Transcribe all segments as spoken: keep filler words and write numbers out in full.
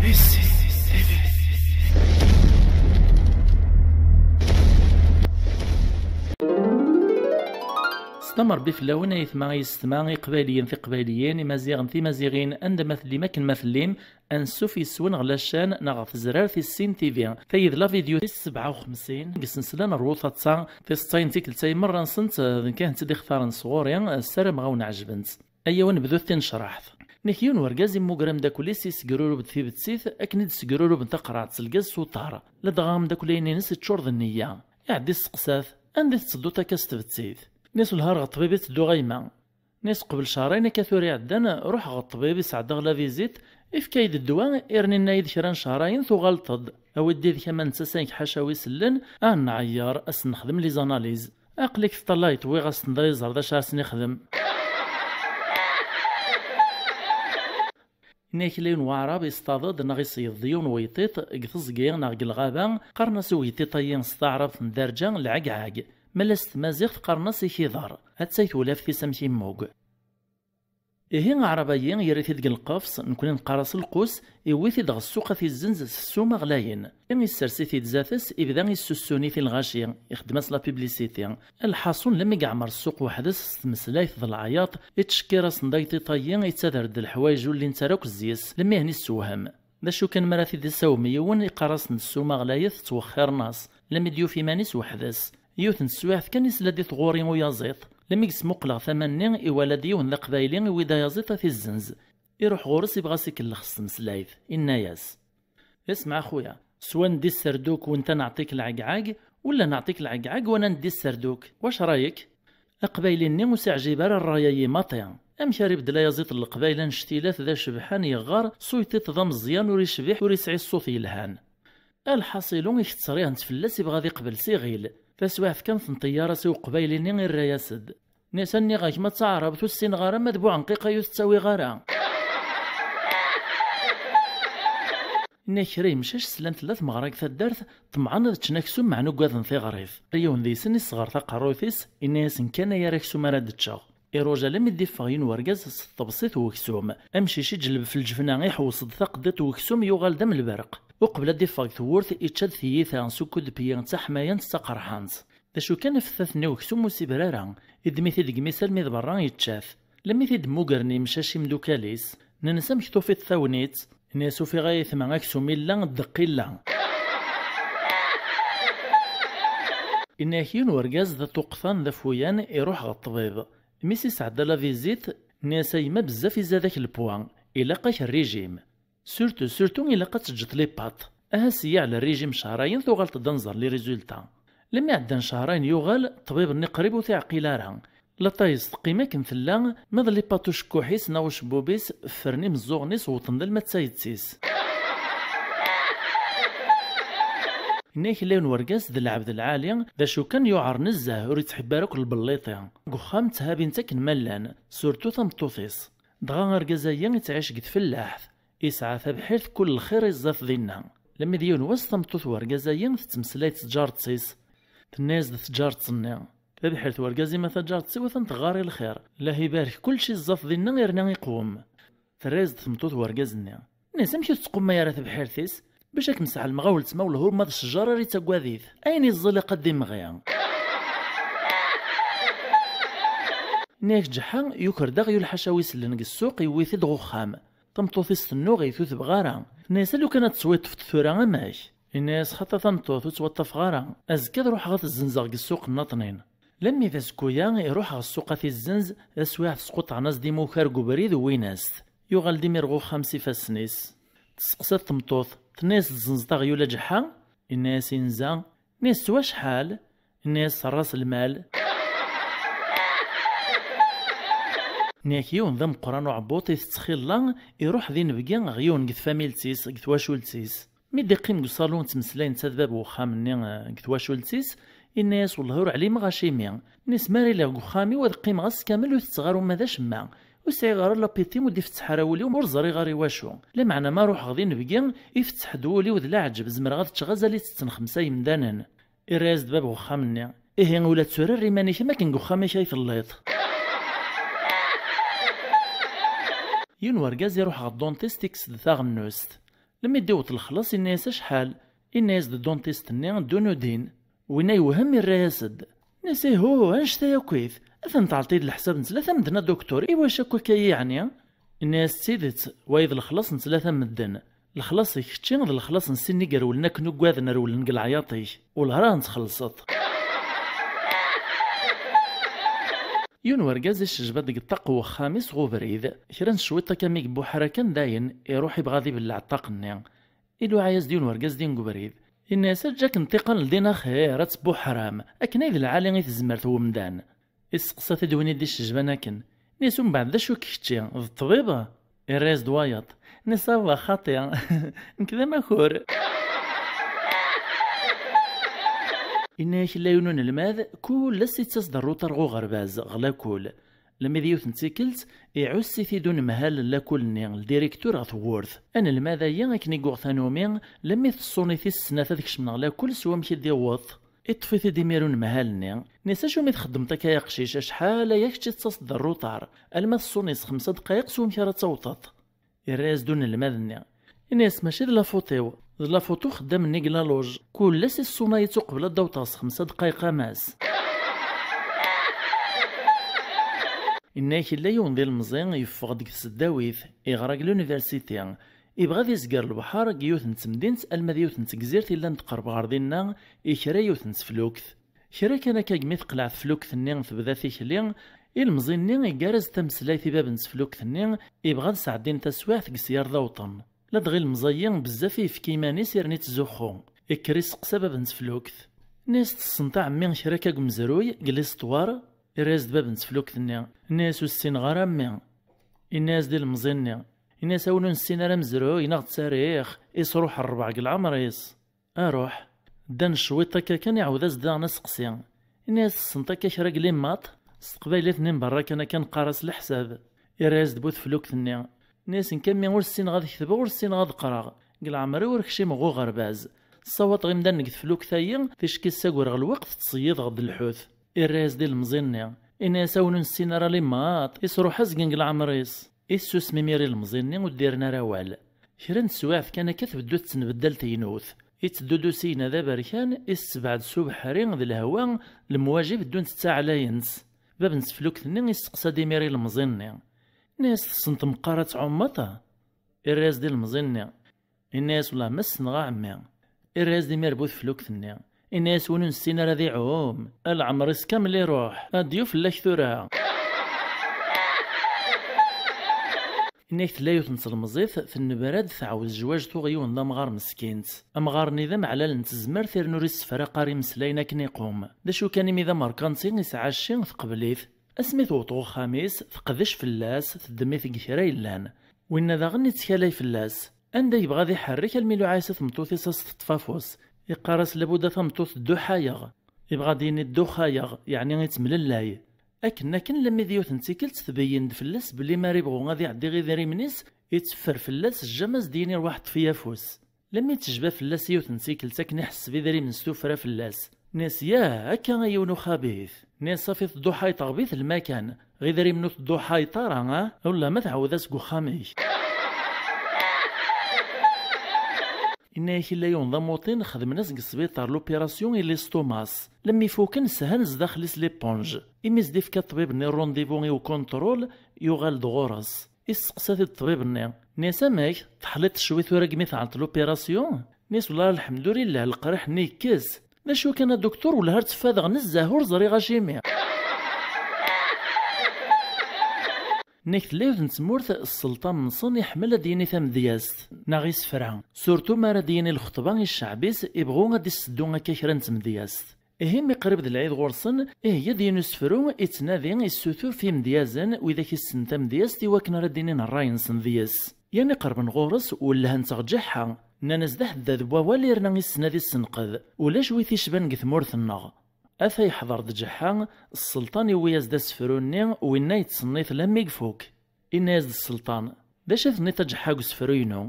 Slam Rebbi fell-awen, ay aytma, ay yessetma, iqbayliyen, tiqbayliyin, imaziɣen, timaziɣin, anda ma tellim, akken ma tellim, ansuf yes-wen ɣer la chaîne neɣ ɣer tezrart tis sin T V. Tayi d la vidéo tis sebɛa u xemsin deg sensla n Rwu Taḍsa, tiseḍsayin n tikkelt-a i merra-nsent, d nekk i tent-id-ixtaren sɣur-i, ssarameɣ ad wen-ɛejbent. Ayaw ad nebdut tinecraḥt. Nek yiwen urgaz immuger ameddakel-is, yessegrurub-d tibettit akken i d-ssegrurubent taqerɛet s lgaz s uṭar. Ladɣa ameddakel-ayen-ines iččur d nniya. Iɛedda isteqsa-t: "Anda i tettedduḍ akka s tbettit?" Nni-as: "Wellah ar ɣer ṭṭbib i ttedduɣ a yemma." Nni-as: "Qbel cehrayen akka tura iɛeddan, ruḥ ɣer ṭṭbib, i sɛeddaɣ la visite, ifka-yi-d ddwa, irni nna-yi-d kra n cehrayen tuɣaleḍ-d. Awi-d yid-k aman n tasa-nnek ḥaca wi sellen, ah, nɛeyyer, ad sen-nexdem les analyses." Aql-ik teṭṭalayeḍ, wwiɣ-as-ten-d ad iẓer d acu ara sen-ixdem. Inna-yak la yiwen waɛrab yesṭaḍ-d neɣ iṣeyyed-d yiwen weyeṭṭiṭ deg teẓgi neɣ deg lɣaba, qqaren-as i uyeṭṭiṭ-ayi s taɛrabt n dderǧa lɛegɛag, ma la s tmaziɣt qqaren-as ikiḍer. Attay tewlaft-is amek immug. Ihi aɛrab-ayi yerra-t-id deg lqefṣ, nekni neqqar-as lqus, iwwi-t-id ɣer ssuq ad t-izzenz s ssuma ɣlayen. Issers-it-id zdat-s, ibda issussun-it i lɣaci, ixeddem-as la publicité. Lḥaṣun, lemmi yeɛmer ssuq weḥd-s s tmeslayt d leɛyaṭ, ittcekkir-asen-d ayeṭṭiṭ-ayi, ittader-d leḥwayeǧ ur llint ara akk zzi-s, lemmi hen-issewhem. D acu kan, mi ara t-id-isawem yiwen, iqqar-asen-d ssuma ɣlayet, ttwexxiren-as, lemmi d-yufa iman-is weḥd-s. Yiwet n teswiɛt kan, isla-d i tɣuri uyaziḍ. Lemmi yesmuqleɣ tama-nni, iwala-d yiwen d aqbayli, iwwi-d ayaziḍ ad t-izzenz. Iruḥ ɣur-s, ibɣa ad s-ikellex s tmeslayt, inna-yas: "Ismeɛ a xuya, swan-d isserduk wenta neɛṭik lɛegɛag, wala neɛṭik lɛegɛag wana neddi sserduk, wac rayek?" Aqbayli-nni ur s-iɛjib ara rray-ayi maṭi. Amek ara ibeddel ayaziḍ n leqbayel annect-ilat d acebḥan yeɣɣar s uyeṭṭiṭ d ameẓyan ur icbiḥ ur isɛi ṣṣut yelhan? Lḥaṣilu, iketteṛ-ihent fell-as, ibɣa ad iqbel s iɣil. Taswiɛt kan, tenṭeyyar-as i uqbayli-nni, irra-yas-d: "Nni-as, a nniɣ-ak ma d taɛrabt ur ssineɣ ara, ma d buɛenqiq ay ur t-ttawiɣ ara." Inna kra imcac slan tella tmeɣra deg taddart, ṭemɛen ad ččen aksum, meɛna ugaden tiɣrit. Yiwen deg-sen isɣer taqerrut-is, inna-yasen kan ay ar aksum ara d-ččeɣ. Iruja almi d-iffeɣ yiwen wergaz s tṭebsit n weksum. Amcic iǧelleb f lǧefna, iḥewweṣ-d taqeddiṭ n weksum, yuɣal-d am lberq. Uqbel ad d-iffeɣ deg tewwurt, ičča-d tiyita s ukudpyi d taḥmayant d taqerḥant. D acu kan, afettat-nni n weksum ur s-ibri ara. Iddem-it-id deg imi-s almi d berra, ičča-t. Lemmi t-id-mmugren yemcac imdukal-is, nnan-as: "Amek tufiḍ tagnit?" Inna-yas: "Ufiɣ ay aytma aksum illa, ddeq illa." Inna-yak yiwen wergaz d aṭuqtan d afuyan, iruḥ ɣer ṭṭbib. Mi s-isɛedda la visite, nni-as: "A yemma, bezzaf izad-ak lpwa, ilaq-ak rrijim. Surtout, surtout ilaq ad teǧǧeḍ les pâtes. Aha seyyeɛ le régime cehrayen, tuɣaleḍ-d ad nẓer les résultats." Lemmi ɛeddan cehrayen, yuɣal ṭṭbib-nni qrib ur t-iɛqil ara. Laṭayes teqqim akken tella, ma d les pâtes ucekkuḥ-is neɣ ucebbub-is ffren imeẓẓuɣen-is, wwḍen d alma d tayet-is. Inna-yak illa yiwen wergaz d lɛebd lɛali, d acu kan yuɛer nezzeh, ur ittḥibbi ara akk lbelliṭi. Deg uxxam tthabin-t akken ma llan, surtout tameṭṭut-is. Dɣa argaz-ayi ittɛic deg tfellaḥt, isɛa tabḥirt kul lxir iẓẓat dinna. Lemmi d yiwen wass tameṭṭut n urgaz-ayi tettmeslay d tǧaret-is. Tenna-yas-d tǧaret-nni: "Tabḥirt n urgaz-im a taǧaret-iw atan teɣɣar i lxir. Llah ibarek kullec iẓẓat dinna irna iqwem." Terra-yas-d tmeṭṭut n urgaz-nni. Nni-as: "Amek ur tettqummay ara tebḥirt-is? Bac ad kem-sɛelmeɣ a weltma, wellah ur ma d ccjar ara ittagad-it. Ayen iẓẓi ilaq ad d-imɣi." Nni-ak ǧeḥḥa, yuker-d aɣyul ḥaca wi sellen deg ssuq, yewwi-t-id ɣer uxxam. Tameṭṭut-is tennuɣ-it, ur tebɣi ara. Tenna-yas: "A lukan ad tettwiṭṭfeḍ tura, amek?" Yenna-yas: "Xaṭi a tameṭṭut, ur ttwaṭṭafeɣ ara. Azekka ad ruḥeɣ ad t-zzenzeɣ deg ssuq nniḍnin." Lemmi d azekka-ya, iruḥ ɣer ssuq ad t-izzenz, taswiɛt squṭɛen-as-d imukar deg ubrid, wwin-as-t. Yuɣal-d imir ɣer uxxam s ifassen-is. Testeqsa-t tmeṭṭut, tenna-yas: "Tezzenzeḍ aɣyul aǧeḥḥa?" Yenna-yas: "Inza." Nni-as: "S wacḥal?" Nni-as: "S ras lmal." Nni-ak yiwen d ameqqran uɛebbuṭ itett xilla, iruḥ d inebgi ɣer yiwen deg tfamilt-is, deg twacult-is. Mi d-iqqim deg uṣalu ttmeslayen netta d bab n uxxam-nni, eh, deg twacult-is, yenna-yas: "Wellah ur ɛlimeɣ acimi." Nni-as: "Mi ara iliɣ deg uxxam-iw ad qqimeɣ ass kamel ur tetteɣ ara uma d acemma. Ur sɛiɣ ara lapiti, ur d-ifetteḥ ara wul-iw, ur ẓriɣ ara i wacu. Lameɛna ma ruḥeɣ d inebgi, ifetteḥ-d wul-iw d leɛǧeb, zemreɣ ad ččeɣ azal itetten xemsa yemdanen." Irra-yas-d bab n uxxam-nni: "Ihi ula d tura err iman-ik am akken deg uxxam-ik ay telliḍ." Yiwen wergaz iruḥ ɣer dentiste, ikkes-d taɣennust. Lemmi d-iwweḍ lexlaṣ, inna-yas: "Acḥal?" Inna-yas-d ddunṭist-nni: "Ddun udin." Winna yewhem, irra-yas-d. Inna-yas: "Ihu, annect-a yakk-it? Atan tɛelṭ-iyi-d leḥsab n tlata medden, a doktur, i wacu akk akka yeɛni?" Inna-yas: "D tidet, wayeḍ lexlaṣ n tlata medden. Lexlaṣ-ik kečči d lexlaṣ n sin n igerwlen akken uggaden rewlen deg leɛyaṭ-ik. Wellah ar ad txellṣeḍ." Yiwen wergaz icejba-d deg ṭṭaq n wexxam-is ɣer ubrid, kra n cwiṭ akka mi ibuḥer akken dayen, iruḥ ibɣa ad ibelleɛ ṭṭaq-nni. Iluɛa-yas-d yiwen wergaz din deg ubrid. Inna-yas: "Eǧǧ akken ṭṭiqan ldin axir, ad tbuḥrem, akken ay d lɛali i tezmert n umdan." Isteqsa-t-id win i d-icejban akken. Inna-yas: "Umbeɛd d acu-k kečči, d ṭṭbib?" Irra-yas-d wayeḍ. Inna-yas: "Awah, xaṭi, nekk d amakur." Inna-yak: "Illa yiwen unelmad, kul ass ittas-d rruṭar ɣer uɣerbaz, ɣer lakul. Lemmi d yiwet n tikkelt, iɛuss-it-id unemhal n lakul-nni, ldirektur ɣer tewwurt. Anelmad-ayi, akken i yuɣ tanumi, lemmi teṣṣuni tis snat ad kecmen ɣer lakul s wamek i d-iwweḍ." Iṭṭef-it-id imir unemhal-nni. Inna-yas: "Acu mi txeddmeḍ akka ay aqcic, acḥal aya kečč i tettaseḍ d rruṭar, alma teṣṣuni s xemsa dqayeq s wamek ara tawḍeḍ?" Irra-yas-d unelmad-nni. Inna-yas: "Mačči d lafuṭ-iw, d lafuṭ uxeddam-nni deg laluj. Kul ass iṣṣunay-itt uqbel ad d-awḍeɣ s xemsa dqayeq a mass." Inna-yak: "Illa yiwen d ilemẓi, yeffeɣ-d deg tseddawit, iɣra deg l'université. Ibɣa ad izger lebḥer deg yiwet n temdint alma d yiwet n tegzirt illan tqerreb ɣer dinna, ikra yiwet n teflukt. Kra kan akka, segmi teqleɛ teflukt-nni tebda tikli, ilemẓi-nni iggar-as-d tameslayt i bab n teflukt-nni, ibɣa ad sɛeddin taswiɛt deg syar d awṭen. Ladɣa ilemẓi-yi bezzaf i yefka iman-is irni ttzuxxu. Ikker iseqsa bab n teflukt. Inna-yas: Tessneḍ a ɛemmi kra akka deg umezruy, deg l'histoire?" Irra-yas-d bab n teflukt-nni. Inna-yas: "Ur ssineɣ ara a mmi." Inna-yas-d ilemẓi-nni. Inna-yas: "A win ur nessin ara amezruy neɣ d tarix, isruḥ rrbeɛ deg leɛmer-is." Aruḥ. Ddan cwiṭ akka kan, iɛawed-as-d daɣen aseqsi. Inna-yas: "Tessneḍ akka kra deg limmaṭ?" S teqbaylit-nni n berra kan akka neqqar-as leḥsab. Irra-yas-d bu teflukt-nni. Inna-yas: "Nekk a mmi ur ssineɣ ad ketbeɣ, ur ssineɣ ad qqreɣ. Deg leɛmer-iw ur kcimeɣ ɣer uɣerbaz. Ssawaḍeɣ imdanen deg teflukt-ayi, ticki ssagreɣ lweqt ttṣeyyideɣ-d lḥut." Irra-yas-d ilemẓi-nni. Inna-yas: "A win ur nessin ara limmaṭ, isruḥ azgen deg leɛmer-is." Issusem imir ilemẓi-nni, ur d-irni ara awal. Kra n teswiɛt kan akka tbeddu tettenbeddal tegnewt. Itteddu-d usigna d aberkan, issebɛed s ubeḥri d lehwa, lemwaji beddun ttaɛlayent. Bab n teflukt-nni isteqsa-d imir ilemẓi-nni. Inna-yas: "Tessneḍ meqqar ad tɛummeḍ?" Irra-yas-d ilemẓi-nni. Inna-yas: "Wellah ma ssneɣ a ɛemmi." Irra-yas-d imir bu teflukt-nni. Inna-yas: "Win ur nessin ara ad iɛum, a leɛmer-is kamel iruḥ, ad d-yuf fell-ak tura." Inna-yak tella yiwet n tlemẓit, tennebra-d, tɛawed jwaj, tuɣ yiwen d amɣar meskint. Amɣar-nni d ameɛlal n tezmert, irnu ur issefraq ara imeslayen akken iqum. D acu kan, imi d amerkanti, isɛa cci, teqbel-it. Asmi tewweḍ ɣer uxxam-is, teqdec fell-as, teddem-it deg kra yellan. Winna daɣen ittkalay fell-as. Anda yebɣa ad iḥerrek, almi iluɛa-yas i tmeṭṭut-is ad s-teṭṭef afus. Iqqar-as: "Labudd a tameṭṭut dduḥ-ayeɣ." Ibɣa ad d-yini dduxxayeɣ, yeɛni ittemlellay. Akken akken, lammi d yiwet n tikkelt tbeyyen-d fell-as belli mi ara ibɣu ad iɛeddi idrimen-is, itteffer fell-as, jjam as-d-yini: "Rwaḥ ṭṭef-iyi afus." Lammi tejba fell-as yiwet n tikkelt akken iḥesseb idrimen s tuffra fell-as. Inna-yas: "Yah, akka a yiwen uxabit." Inna-yas: "Safi, tedduḥayṭeɣ bi telmakan, ɣ idrimen ur tedduḥayṭ ara, a? Wellah ma tɛawed-as deg uxxam-ik." Inna-yak illa yiwen d amuṭin, xedmen-as deg sbiṭar l'opération i l'estomac. Lammi fuken, shan zdaxel-is l'éponge. Imi s-d-ifka ṭṭbib-nni rendez-vous i ukunṭrul, yuɣal-d ɣur-s. Isteqsa-t-id ṭṭbib-nni. Inna-yas: "Amek? Teḥliḍ cwi tura segmi tɛelleḍ l'opération?" Inna-yas: "Wellah lḥemdulillah, leqriḥ-nni yekkes. D acu kan a duktur, wellah ar tteffadeɣ nezzeh, ur ẓriɣ acimi." Inna-yak tella yiwet n tmurt, sselṭan-nsen iḥemmel ad d-yini tamedyazt, neɣ isefra. Surtout mi ara d-yini lxeṭba i cceɛb-is, ibɣu ad d-isseddu akka kra n tmedyazt. Ihi mi qrib d lɛid ɣur-sen, iheyya-d yiwen usefru, ittnadi, issutur f imedyazen, widak issnen tamedyazt, i wakken ara d-inin ṛṛay-nsen deg-s. Yan iqerben ɣur-s, wellhen-t ɣer Ǧeḥḥa. Nnan-as d aḥeddad n wawal, irna issen ad issenqed. Ulac wi t-icban deg tmurt-nneɣ. Ata yeḥḍer-d Ǧeḥḥa, sselṭan iwwi-yas-d asefru-nni, winna yettṣennit lammi ifuk. Inna-yas-d sselṭan: "D acu i tenniḍ a Ǧeḥḥa deg usefru-inu?"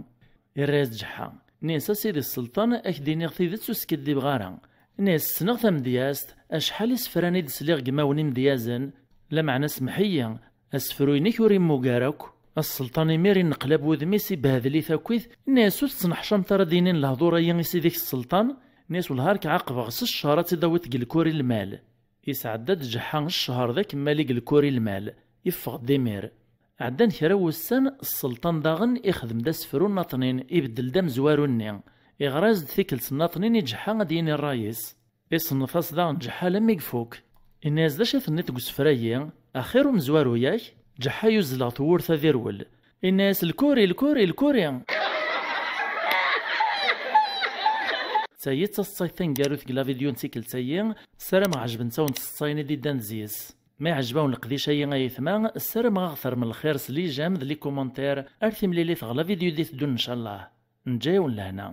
Irra-yas-d Ǧeḥḥa. Inna-yas: "A sidi sselṭan, ad k-d-iniɣ tidet, ur skiddibeɣ ara." Inna-yas: "Ssneɣ tamedyazt, acḥal isefran i d-sliɣ deg imawen imedyazen, lameɛna semmeḥ-iyi, asefru-inek ur immug ara akk." Sselṭan imir inneqlab wudem-is, ibhadel-it akkit, inna-yas: "Ur tettneḥcameḍ ara d-inin lehdur-agi i sidi-k sselṭan?" Inna-yas: "Wellah ar k-ɛaqbeɣ s ccher, ad tt-id-tawiḍ deg lkur i lmal." Isɛedda-d Ǧeḥḥa ccher d akemmal i lkur i lmal, iffeɣ-d imir. Ɛeddan kra n wussan, sselṭan daɣen ixdem-d asefru n Naṭnin, ibeddel-d amezwaru-nni, iɣra-as-d tikkelt n Naṭnin i Ǧeḥḥa ad d-yini ṛṛay-is. Iṣennef-as daɣen Ǧeḥḥa alammi ifuk. Inna-yas: "D acu i tenniḍ deg usefra-yi? Axir umezwaru-yak?" Ǧeḥḥa yuzzel ɣer tewwurt ad irwel. Inna-yas: "Lkuri, lkuri, lkuri!" D tayi d taseḍsayt taneggarut deg la vidéo n tikkelt-agi. Ssarameɣ ɛejbent-awen tseḍsayin i d-iddan zzis. Ma iɛjeb-awen leqdic-agi ay ayetma, ssarameɣ ad aɣ-terrem lxir s les j'aime d les commentaires. Ar timlilit ɣer la vidéo i d-iteddun ncallah. Neǧǧa-yawen lehna.